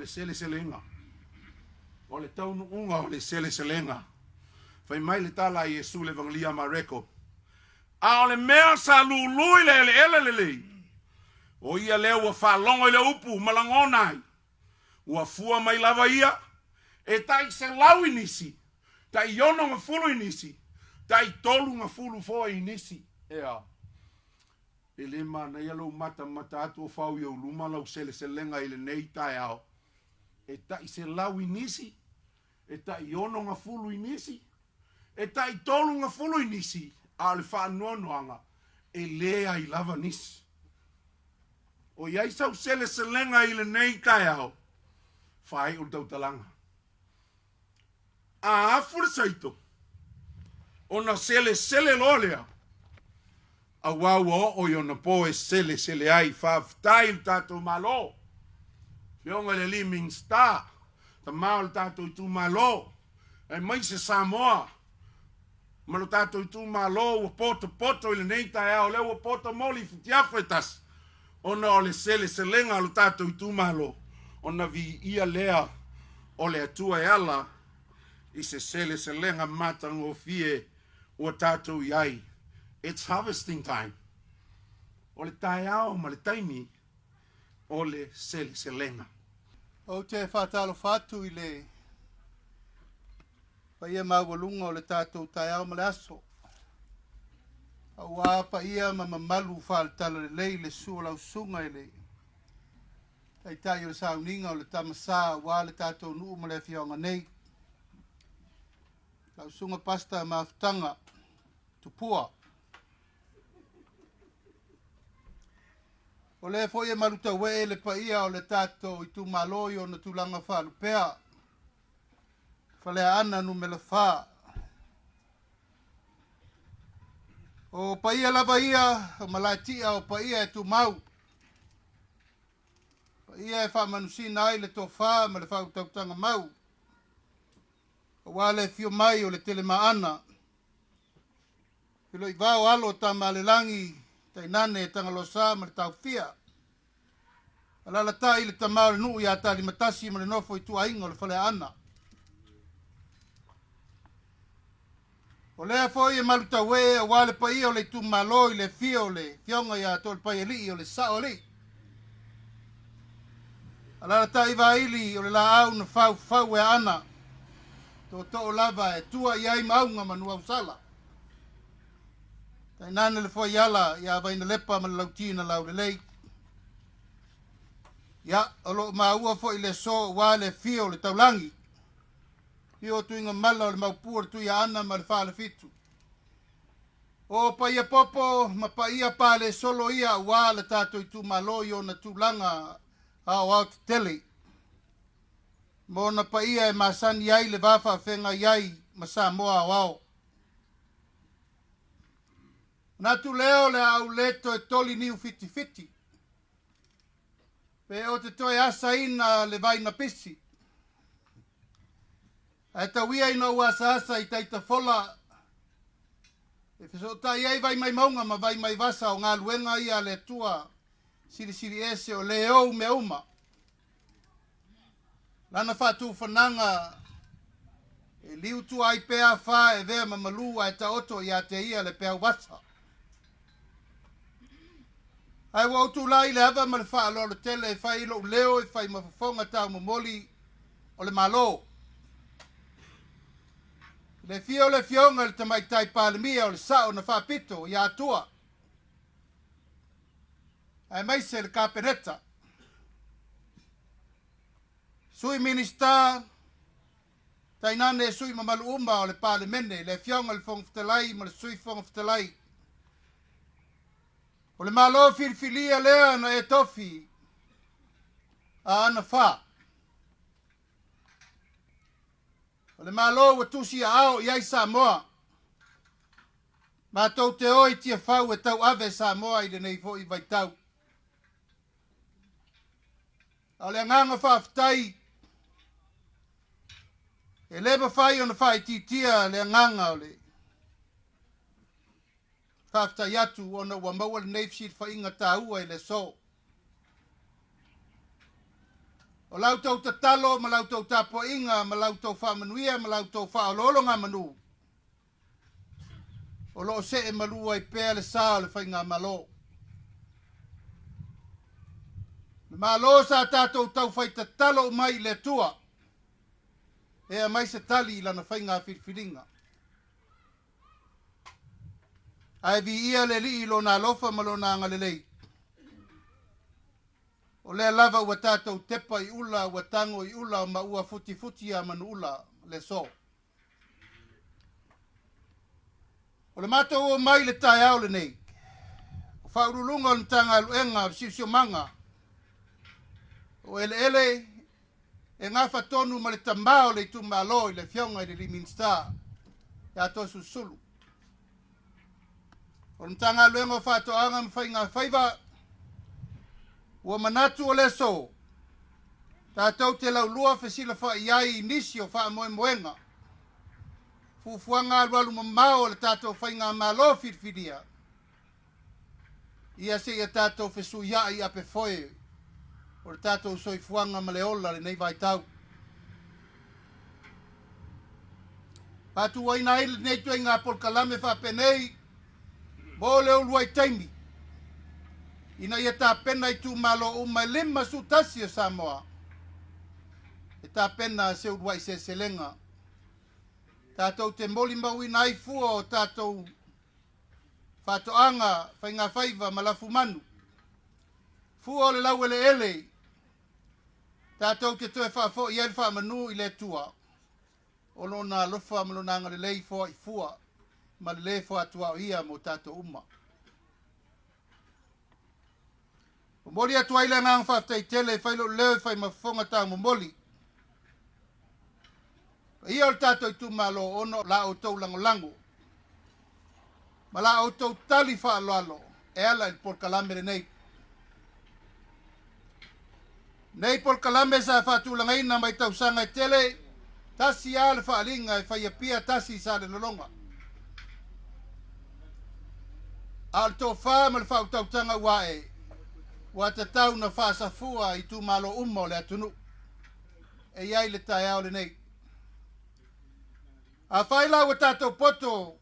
le seleselega. O le taunuuga o le seleselega. Fai mai le tala a Iesu i le Evagelia a Mareko, A o le mea sa lulu i le eleele lelei, o ia lea ua faalogo i le upu ma lagona ai, ua fua mai lava ia, e tai 100 i nisi, tai 60 i nisi, tai 30 foi i nisi. Ea. E le manaia lou matamata atu o fau i ou luma lau seleselega i lenei taeao, e tai 100 i nisi, e tai 60 i nisi, e tai 30 i nisi, a o le faanoanoaga, e leai lava nisi. O i ai sau seleselega i lenei taeao, faaiu le tautalaga. A afu le saito, ona selesele loa lea, auā ua oo i ona po e selesele ai. Faafetai i le tatou Malo, Afioga i le Alii Minisita, tama o le tatou itumalo, aemaise Samoa ma lo tatou itumalo ua potopoto i lenei taeao, lea ua poto moli i futiafu e tasi, ona o le seleselega o lo tatou itumalo, ona viia lea o le Atua e ala i se seleselega matagofie ua tatou i ai. It's harvesting time. O le taeao ma le taimi o le seleselega. Ou te faatalofa atu i le paia maualuga o le tatou taeao ma le aso. Aua paia ma mamalu faale-talalelei le susu o lau susuga i le Taitai o le sauniga o le Tama Sa aua le tatou nuu ma le afioaga nei. Lau susuga Pastor Mafutaga Tupua. O lea foi e malutauee le paia o le tatou itumalo i ona tulaga faalupea. Faleaana numera 4. O paia lava ia o Malaetia, o paia e tumau. Paia e faamanusina ai le tofa ma le faautautaga mau, aua le afio mai o le Telemaana, Filoivao alo o Tamaalelagi, tainane Tagaloasa ma le Taofia. Alalatai le tama o le nuu ia Talimatasi ma le nofo ituaiga o le Faleaana. O lea foi e malutauee aua le paia o le itumalo i le afio o le Afioga ia Toalepaialii o le Sao Alii. Alalatai Vaili o le laau na faufau e Aana, tootoo lava e tua i ai Maauga ma Nuuausala. Tainane le fuaiala ia Vainalepa ma le Lauti na Laulelei. Ia, o lo o maua foi le aso aua le afio o le Taulagi, afio o Tuigamala o le Maopu o le Tuiaana ma le Falefitu. O paia popo ma paia palesolo ia aua le tatou itumalo i ona tulaga aoao tetele, ma ona paia e masani ai le va faafeagai ai ma Samoa aoao. Manatu lea o le a ou le toe toli niu fitifiti, pe ou te toe asaina le vai na pisi. Ae tau ia ina ou asaasa i tai tafola e fesootai ai vai mai mauga ma vai mai vasa o galuega ia a le Atua silisili ese o le ou mea uma. Lana faatufanaga e liu tua ai pea afa e vea ma malu ae taoto ia te ia le peau vasa. Ae ua ou tulai i le ava ma le faaaloalo tele e fai lou leo e fai ma fofoga taumomoli o le Malo. I le afio o le Afioga i le Tamaitai Palemia o le Sao na faapito ia Atua, aemaise le Kapeneta, Sui Minisita, tainane sui mamalu uma o le Palemene, le Afioga i le Fofoga Fetalai ma le Sui Fofoga Fetalai. O le Malo filifilia lea na e tofi a ana fa. O le Malo ua tusi aao i ai Samoa. Matou te o i Tiafau e tauave Samoa i lenei foi vaitau. A o le agaga faafetai, e le mafai ona faaitiitia le agaga o le faafetai atu ona ua maua lenei fesilafaiga taua i le aso. O la outou tatalo ma la outou tapuaiga ma la outou faamanuia ma la outou faaoloologamanu o lo o see malu ai pea le sa o le faigamalo. Le Malo sa tatou taufai tatalo uma ai i le Atua e aumai se tali i lana faiga filifiliga. Ae viia le Alii i lona alofa ma lona agalelei. O lea lava ua tatou tepa i ula, ua tago i ula ma ua futifuti a manuula le aso. O le matou omai i le taeao lenei, o Faauluuluga o le Matagaluega o le Siosiomaga o Eleele e gafa tonu ma le tama o le itumalo i le Afioga i le alii Minisita ia Toeolesulusulu. O le Matagaluega o Faatoaga ma Faiga Faiva, ua manatu o le aso, tatou te laulua fesilafai ai i nisi o faamoemoega, fuafuaga alualu mamao a le tatou faigamalo filifilia, ia seia tatou fesuiai ape foe o le tatou soifuaga ma le ola lenei vaitau. Faatuaina ai lenei ituaiga polokalame faapenei mo le uluai taimi ina ia tapena itumalo uma e 51 o Samoa e tapena se uluai seleselega tatou te molimauina ai fua o tatou faatoaga, faigafaiva ma lafumanu, fua o le laueleele tatou te toe faafoi ai le faamanu i le Atua o Lona alofa ma Lona agalelei foai fua ma le lē foatuaoia mo tatou uma. Momoli atu ai le agaga faafetai tele e fai lou leo e fai ma fofoga taumomoli. Paia o le tatou itumalo ona o la outou lagolago ma la outou tali faaaloalo e ala i le polokalame lenei. Nei polokalame sa faatulagaina mai tausaga e tele, tasi a le faaaliga e fai Apia tasi i Salelologa. A o le tofa ma le faautautaga ua ae, ua tatau na faasafua i itumalo uma o le atunuu e i ai le taeao lenei. Afai la ua tatou poto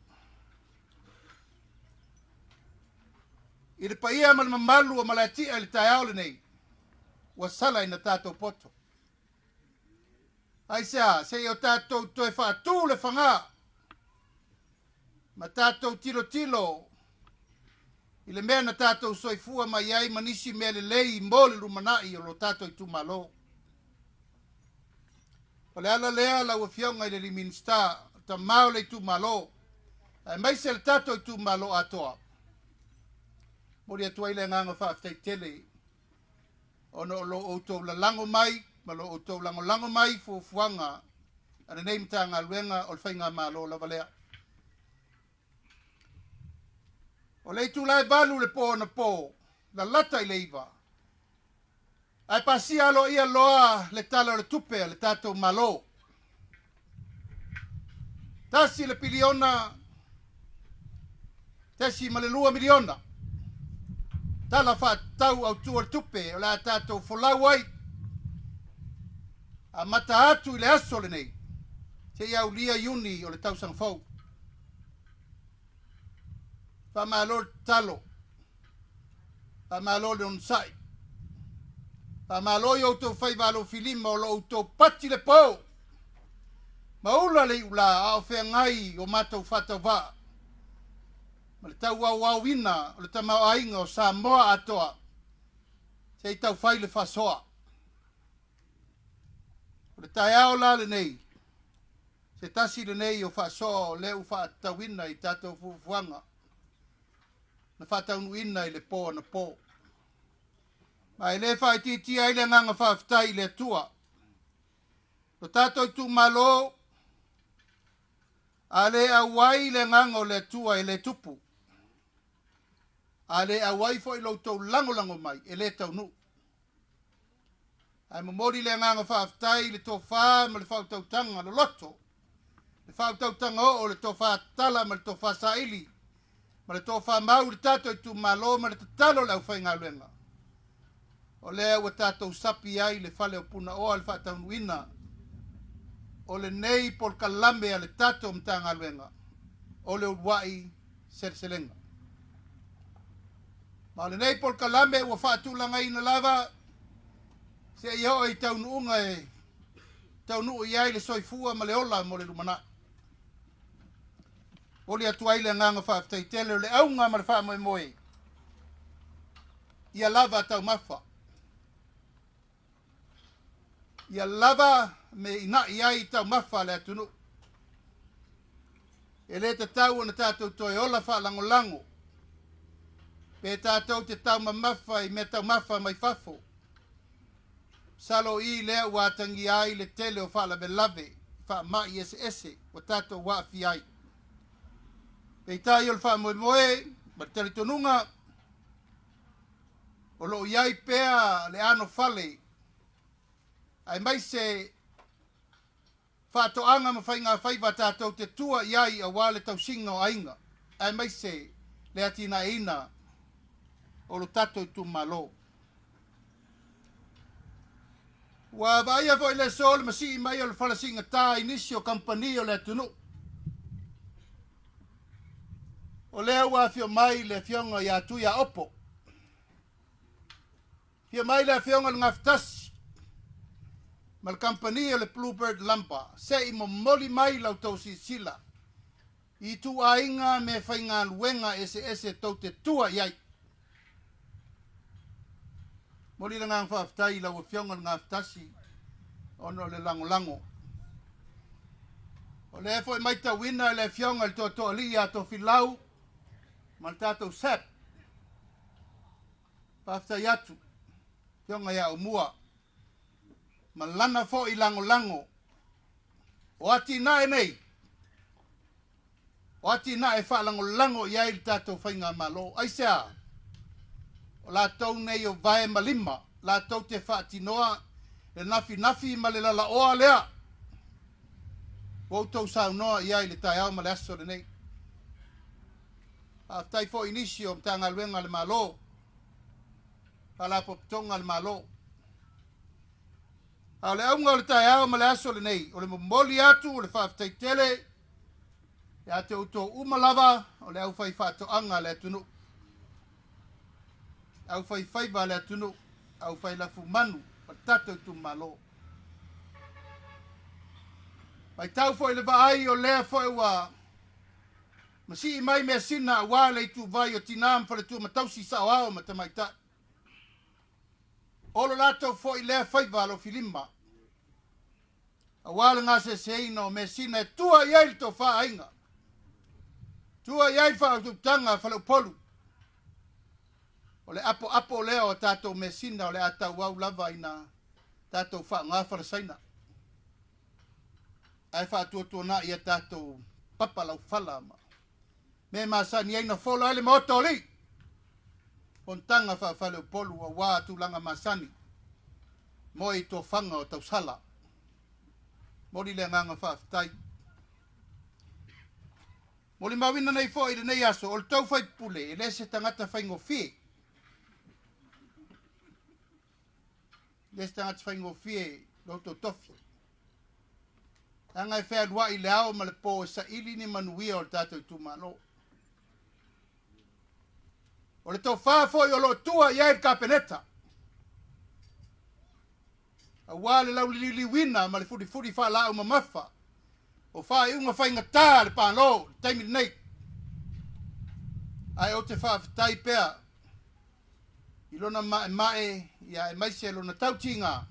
i le paia ma le mamalu o Malaetia i le taeao lenei, ua sala ina tatou poto. Aisea, se i o tatou toe faatu le fagā ma tatou tilotilo i le mea na tatou soifua mai ai ma nisi mea lelei mo le lumanai o lo tatou itumalo. O le ala lea lau Afioga i le alii Minisita, o tama o le itumalo, aemaise le tatou itumalo atoa, momoli atu ai le agaga faafetai tele ona o lo outou lalago mai ma lo outou lagolago mai i fuafuaga a lenei Matagaluega o le Faigamalo lava lea. O le itula e 8 le po anapo, lalata i le 9, ae pasia aloaia loa le Tala o le Tupe a le tatou Malo. Tasi le piliona, tesi ma le 2 miliona, Tala Faatatau Autu o le Tupe o le a tatou folau ai, amata atu i le aso lenei seia aulia Iuni o le tausaga fou. Faamalo le tatalo, faamalo le onosai, faamalo i outou faiva alofilima o lo outou pati le po ma ula le iulā a o feagai o matou faatauvaa ma le tauaoaoina o le tamaoaiga o Samoa atoa se i taufai le faasoa. O le taeao la lenei, se tasi lenei o faasoa o lea ua faatatauina i tatou fuafuaga na faataunuuina i le po anapo. Ma e le faaitiitia ai le agaga faafetai i le Atua. Lo tatou itumalo, a le auai le agaga o le Atua e le tupu. A le auai foi lo outou lagolago mai e le taunuu. Ae momoli le agaga faafetai i le tofa ma le faautautaga loloto, le faautautaga oo, le tofa tatala ma le tofa saili, ma le tofa mau i le tatou itumalo ma le tatalo a le aufaigaluega. O lea ua tatou sapi ai le fale o Punaoa i le faataunuuina o lenei polokalame a le tatou Matagaluega o le Uluai Seleselega. Ma o lenei polokalame ua faatulagaina lava seia oo i taunuuga e taunuu i ai le soifua ma le ola mo le lumanai. Momoli atu ai le agaga faafetai tele o le auga ma le faamoemoe ia lava taumafa, ia lava me ina'i ai taumafa a le atunuu. E le tatau ona tatou toe ola faalagolago pe tatou te taumamafa i mea taumafa mai fafo. Masalo i lea ua atagia ai le tele o faalavelave i faamai eseese ua tatou aafia ai. Peitai o le faamoemoe ma le talitonuga o lo o i ai pea le anofale aemaise faatoaga ma faigafaiva tatou te tua i ai aua le tausiga o aiga aemaise le atinaeina o lo tatou itumalo. Ua vaaia foi le aso le masii mai o le fala siigatā i nisi o kamupani o le atunuu. O lea ua afio mai le Afioga ia Tuiaopo. Afio mai le Afioga i le Gafatasi ma le kamupani o le Bluebird Lumber se i momoli mai la outou silasila i ituaiga meafaigaluega eseese tou te tua i ai. Momoli le agaga faafetai i lau Afioga i le Gafatasi ona o le lagolago. O lea foi matauina i le Afioga i le Tootooalii ia Tofilau ma le tatou SAP. Faafetai atu, Afioga ia Aumua, ma lana foi lagolago o atinae nei, o atinae e faalagolago i ai le tatou faigamalo. Aisea? O latou nei o vae ma lima, latou te faatinoa le nafinafi ma le lalaoa lea ua outou saunoa i ai i le taeao ma le aso lenei. Faafetai foi i nisi o Matagaluega a le Malo, Faalapotopotoga a le Malo. A o le auga o le taeao ma le aso lenei, o le momoli atu o le faafetai tele ia te outou uma lava o le aufaifaatoaga a le atunuu, aufaifaiva a le atunuu, aufailafumanu o le tatou itumalo. Matau foi i le vaai o lea foi ua masii mai measina aua le ituvai o tinā ma faletua ma tausi saoao ma tamaitai. O lo latou foi lea faiva alofilima aua le gaseseina o measina e tua i ai le tofa aiga, tua i ai le faautautaga a Faleupolu. O le apoapo lea o tatou measina o le a tauau lava ina tatou faaaoga falasaina, ae faatuatuanai ia tatou papa laufala ma mea e masani ai na fola ai le Maota o Alii. Fonotaga faa-Faleupolu aua tulaga masani moe i tofaga o tausala. Momoli le agaga faafetai. Molimauina nei foi i lenei aso, o le tou faipule e le se tagata faigofie. E le se tagata faigofie lo outou tofi. Leaga e fealuai i le ao ma le po e saili ni manuia o le tatou itumalo. O le tofa foi o lo o tua i ai le Kapeneta, aua le lauliliuina ma le fulifuli faalaau mamafa o faaiuga faigata a le Malo i le taimi lenei. Ae ou te faafetai pea i lona maemae ia aemaise lona tautiga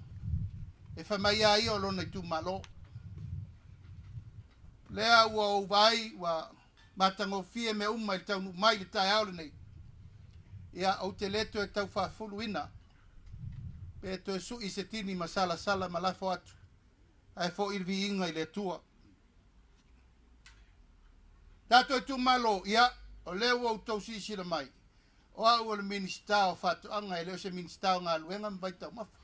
e fai mai a ia o lona itumalo. Lea ua ou vaai ua matagofie mea uma i le taunuu mai i le taeao lenei. Ia, ou te le toe tau faafuluina pe toe sui se tini ma salasala ma lafo atu, ae foi le viiga i le Atua. Tatou itumalo, ia, o lea ua outou silasila mai, O au o le Minisita o Faatoaga, e le o se Minisita o Galuega ma Vaitaumafa.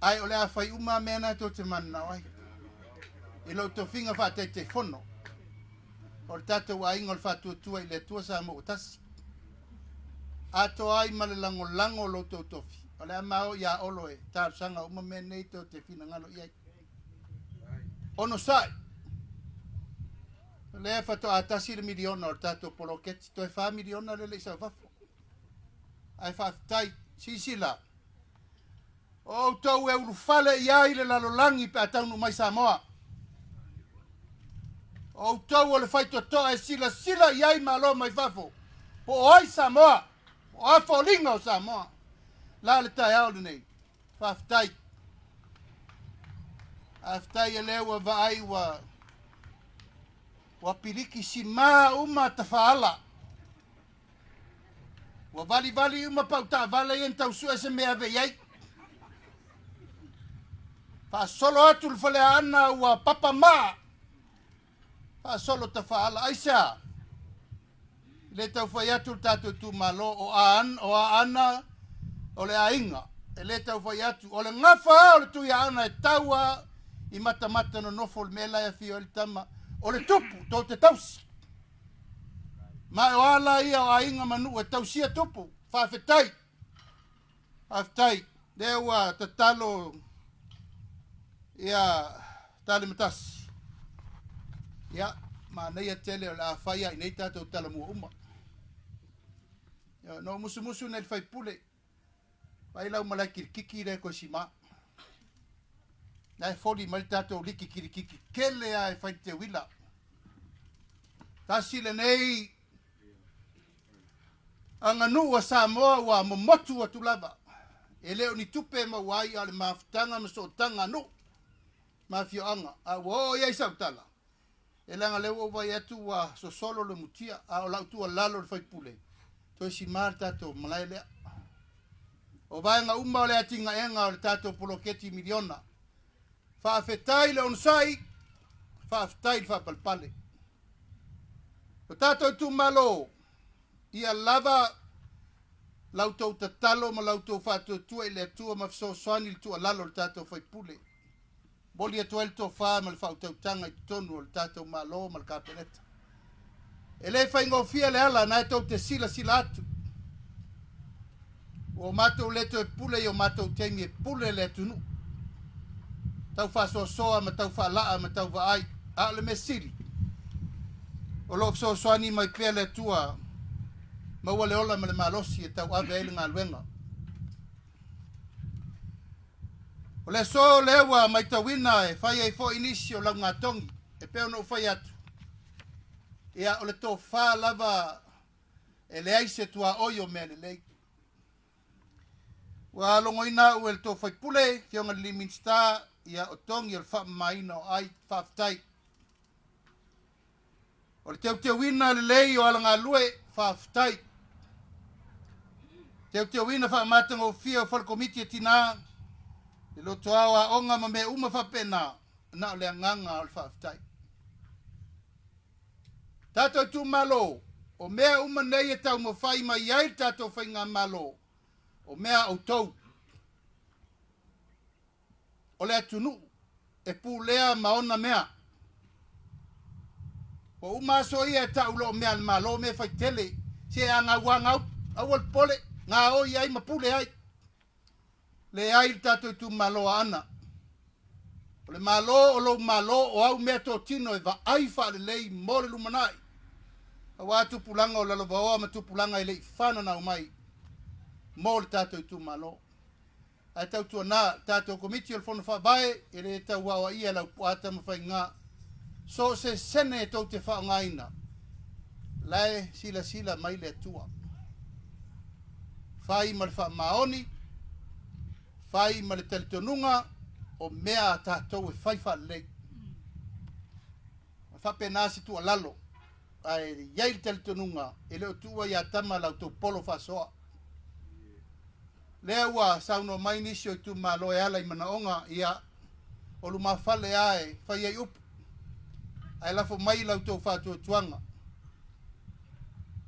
Ae o le a fai uma mea na tou te mananao ai i lou tofiga faa-Taitaifono o le tatou aiga o le Faatuatua i le Atua Samoa ua Tasi. Atoa ai ma le lagolago o lo outou tofi, o le a ma o iā Olo e talosaga uma mea nei tou te finagalo i ai. Onosai. O lea faatoa $1 miliona o le tatou poloketi, toe $4 miliona lea le i sau fafo. Ae faafetai, silasila, o outou e ulufale i ai le lalolagi pe a taunuu mai Samoa. O outou o le faitotoa e silasila i ai Malo mai fafo, po o ai Samoa, po o a foliga o Samoa. La le taeao lenei, faafetai. Faafetai e lea ua vaai ua piliki simā uma tafaala. Ua valivali uma pau taavale ia na tau sue se mea ave i ai. Faasolo atu le Faleaana ua papa maa. Faasolo tafaala. Aisea? Le tau fai atu le tatou itumalo o Aana o le aiga. E le tau fai atu. O le gafa o le Tuiaana e taua i matamata nonofo le mea la e afio ai le tama. O le tupu, tou te tausi. Ma o ala ia o aiga ma nuu e tausia tupu. Faafetai. Faafetai. Lea ua tatalo ia Talimatasi. Ia, manaia tele o le a fai lava i nei tatou talamua uma. Ia, na ou musumusu nei i le faipule, vaai lau malae kilikiki lea e toe sima. Na e foli mai le tatou liki kilikiki tele lava e fai le teuila. Tasi lenei aganuu a Samoa ua momotu atu lava. E le o ni tupe e maua ai, a o le mafutaga ma sootaga a nuu ma afioaga. A ua oo i ai sau tala, e leaga lea ua ou vaai atu ua sosolo le mutia, a o lau tuualalo i le faipule, toe sima le tatou malae lea. O vaega uma o le atinaega o le tatou poloketi miliona. Faafetai le onosai, faafetai le faapalepale. O tatou itumalo, ia lava la outou tatalo ma la outou faatuatua i le Atua ma fesoasoani i le tuualalo o le tatou faipule. Momoli atu ai le tofa ma le faautautaga i totonu o le tatou Malo ma le Kapeneta. E le faigofie le ala na e tou te silasila atu. Ua matou le toe pule i o matou taimi e pule le atunuu. Tau faasoasoa ma tau faalaa ma tau vaai. A o le mea sili, o lo o fesoasoani mai pea le Atua maua le ola ma le malosi e tauave ai le galuega. O le aso lea ua matauina e fai ai foi nisi o laugatogi e pei ona ou fai atu, ia o le tofa lava e leai se tuaoi o mea lelei. Ua logoina au e le tou faipule, Afioga i le Minisita, ia o togi o le faamamaina o ai, faafetai. O le teuteuina lelei o alagalue, faafetai. Teuteuina faamatagofie o falekomiti e tinā, le lotoa o aoga ma mea uma faapena, na o le agaga o le faafetai. Tatou itumalo, o mea uma nei e taumafai mai ai le tatou faigamalo, o mea a outou. O le atunuu e pulea ma ona mea. Ua uma aso ia e tau loa o mea a le Malo mea e fai tele, se a gau a gau, aua le popole, gaoi ai ma pule ai. Leai le tatou itumalo Aana. O le Malo o lou Malo o au meatotino e vaai faalelei mo le lumanai, aua tupulaga o lalovaoa ma tupulaga e le i fananau mai mo le tatou itumalo. Ae tautuana, le tatou Komiti o le Fono Faavae e le tau aoaia e Laupua Tamafaiga so o se sene tou te faaaogaina, la e silasila mai le Atua. Fai ma le faamaoni, fai ma le talitonuga o mea a tatou e fai faalelei. E faapena se tuualalo, ae i ai le talitonuga e le o tuua ia Tama la outou polo faasoa. Lea ua saunoa mai nisi o itumalo e ala i manaoga, ia, o lumafale lava e fai ai upu, ae lafo mai la outou faatuatuaga.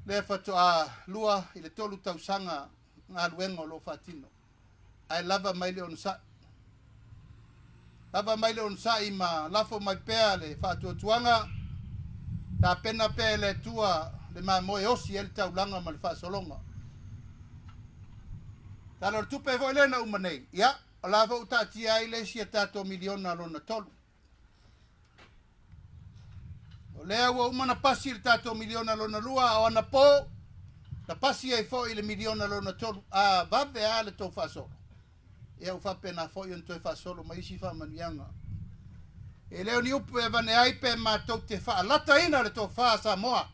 Lea faatoa 2 i le 3 tausaga galuega o lo o faatino, ae lava mai le onosai. Lava mai le onosai ma lafo mai pea le faatuatuaga, tapena pea e le Atua le mamoe e osi ai le taulaga ma le faasologa. Tala o le Tupe foi lea na uma nei, ia, o la foi ua taatia ai le isi a tatou miliona lona tolu. O lea ua uma na pasi le tatou miliona lona lua, a o anapo na pasi ai foi le miliona lona tolu. A vave a le tou faasolo, ia ua faapena foi ona toe faasolo mai isi faamanuiaga. E le o ni upu e avane ai pe matou te faalataina le tofa a Samoa,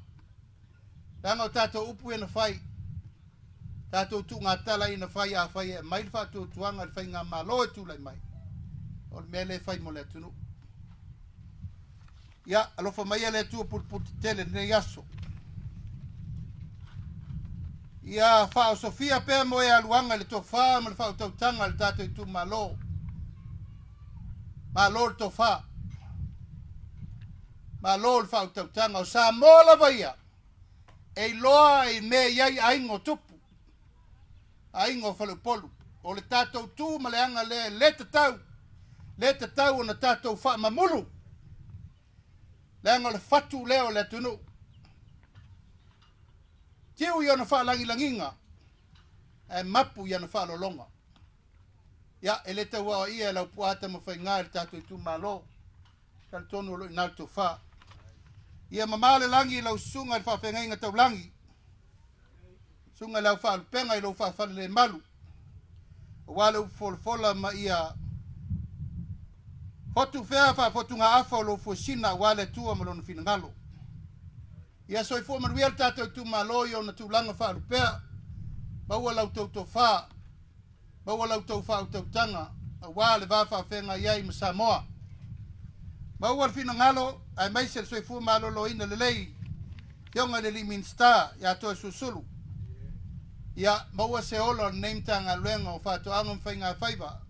leaga o tatou upu ia na fai, tatou tuugatala ia na fai, afai e aumai le faatuatuaga i le faigamalo e tulai mai, o le mea lea e fai mo le atunuu. Ia, alofa maia le Atua pulupulu tetele i lenei aso. Ia faaosofia pea mo e aluaga i le tofa ma le faautautaga a le tatou itumalo. Malo le tofa. Malo le faautautaga. O Samoa lava ia e iloa i mea i ai aiga o tupu, aiga o faleupolu. O le tatou tu ma le aga lea e le tatau, le tatau ona tatou faamamulu, leaga o le fatu lea o le atunuu. Tiu i ona faalagilagiga ae mapu i ana faalologa. Ia, e le tau aoaia e Laupua Tamafaiga i le tatou itumalo. Talitonu o lo o i ina le tofa. Ia mamao le lagi i lau susuga i le faafeagaiga taulagi, susuga i le au faalupega i lou faafalelemalu, aua le upu folafola ma ia fotu fea faafotugaafa o lou fuesina aua le Atua ma lona finagalo. Ia soifua manuia le tatou itumalo i ona tulaga faalupea, maua la outou tofa, Maua la outou faautautaga aua le va faafeagai ai ma Samoa. Maua le finagalo aemaise le soifua maloloina lelei Afioga i le Alii Minisita ia Toeolesulusulu. Ia, maua se ola o lenei Matagaluega o Faatoaga ma Faigafaiva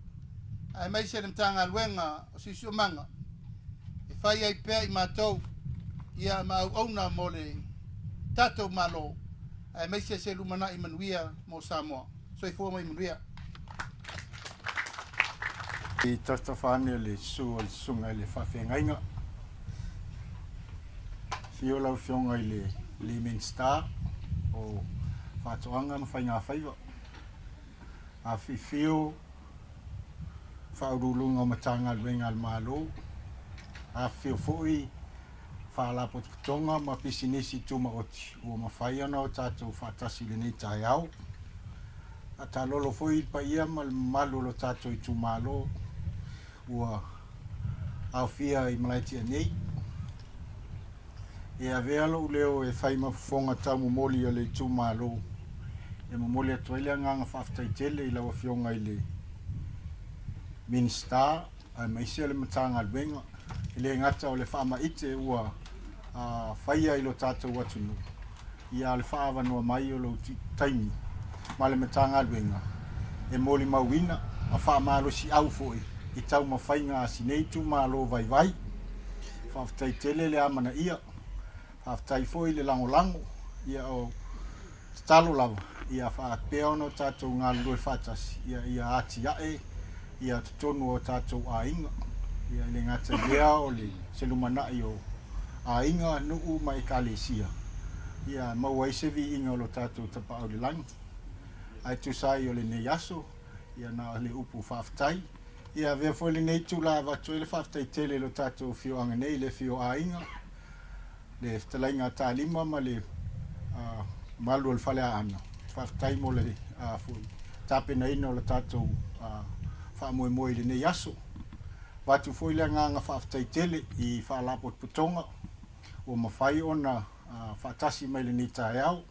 aemaise le Matagaluega o Siosiomaga e fai ai pea i matou ia ma auauna mo le tatou Malo aemaise se lumanai manuia mo Samoa. Soifua ma ia manuia. I tafatafa ane le susu o le susuga i le faafeagaiga. Afio lau Afioga i le Alii Minisita o Faatoaga ma Faigafaiva. Afifio Faauluuluga o Matagaluega a le Malo. Afifio foi Faalapotopotoga ma Pisinisi Tumaoti ua mafai ona o tatou faatasi i lenei taeao. Faataalolo foi i le paia ma le mamalu o lo tatou itumalo ua aofia i Malaetia nei. E avea lou leo e fai ma fofoga taumomoli o le itumalo e momoli atu ai le agaga faafetai tele i lau Afioga i le Minisita aemaise le Matagaluega, e le gata o le faamaite ua faia i lo tatou atunuu, ia a o le faaavanoa mai o lou taimi ma le Matagaluega e molimauina ma faamalosiau foi i taumafaiga a si nei itumalo vaivai. Faafetai tele le amanaia, faafetai foi le lagolago, ia o tatalo lava ia faapea ona o tatou galulue faatasi ia ia atiae ia totonu o tatou aiga. Ia e le gata i lea o le se lumanai o aiga, nuu ma ekalesia ia maua ai se viiga o lo tatou Tapaau i le Lagi. Ae tusa ai o lenei aso, ia na o le upu faafetai. Ia avea foi lenei itula e avatu ai le faafetai tele i lo tatou afioaga nei, le afio aiga, le fetalaiga a Talima ma le mamalu o le Faleaana. Faafetai mo le foi tapenaina o le tatou faamoemoe i lenei aso. Avatu foi le agaga faafetai tele i Faalapotopotoga ua mafai ona faatasi mai lenei taeao.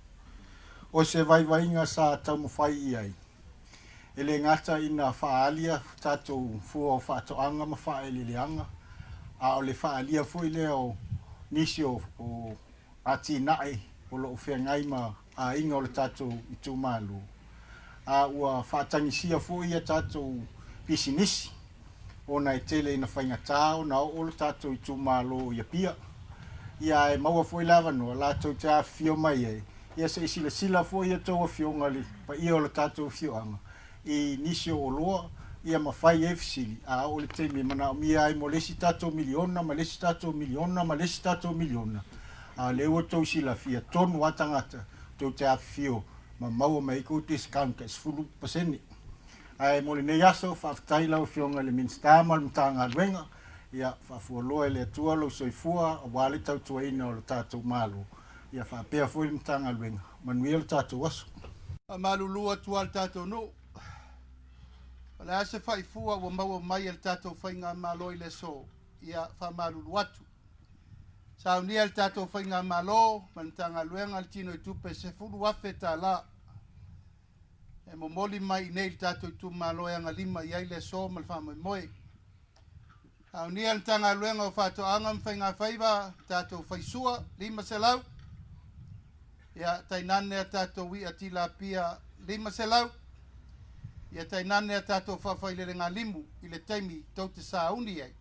O se vaivaiga sa taumafai i ai, e le gata ina faaalia tatou fua o faatoaga ma faaeleeleaga, a o le faaalia foi lea o nisi o atinae o lo o feagai ma aiga o le tatou itumalo, a ua faatagisia foi a tatou pisinisi ona e tele ina faigata ona oo le tatou itumalo i Apia. Ia ae maua foi le avanoa latou te afifio mai ai, ia se i silasila foi a outou afioga i le paia o le tatou afioaga i nisi o oloa ia ma fai ai fesili, a oo le taimi e manaomia ai mo le isi tatou miliona ma le isi tatou miliona ma le isi tatou miliona, a o lea ua outou silafia tonu lava tagata tou te afifio ma maua mai ai kou discount tai 10%. Ae mo lenei aso, faafetai lau Afioga i le Minisita ma le Matagaluega, ia faafualoa e le Atua lou soifua aua le tautuaina o lo tatou Malo, ia faapea foi le Matagaluega. Manuia lo tatou aso. Faamalulu atu lava le tatou nuu, o le a se faifua ua maua mai e le tatou Faigamalo i le aso, ia faamalulu atu. Saunia e le tatou Faigamalo ma le Matagaluega le tinoitupe $10,000 e momoli mai i inei i le tatou itumalo e agalima i ai le aso ma le faamoemoe. Saunia e le Matagaluega o Faatoaga ma Faigafaiva tatou faisua 500, ia tainane a tatou i'a tilapia 500, ia tainane a tatou faafailelega limu i le taimi tou te sauni ai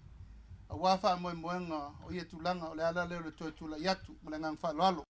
aua faamoemoega o ia tulaga. O le ala lea o le toe tulai atu ma le agaga faaaloalo.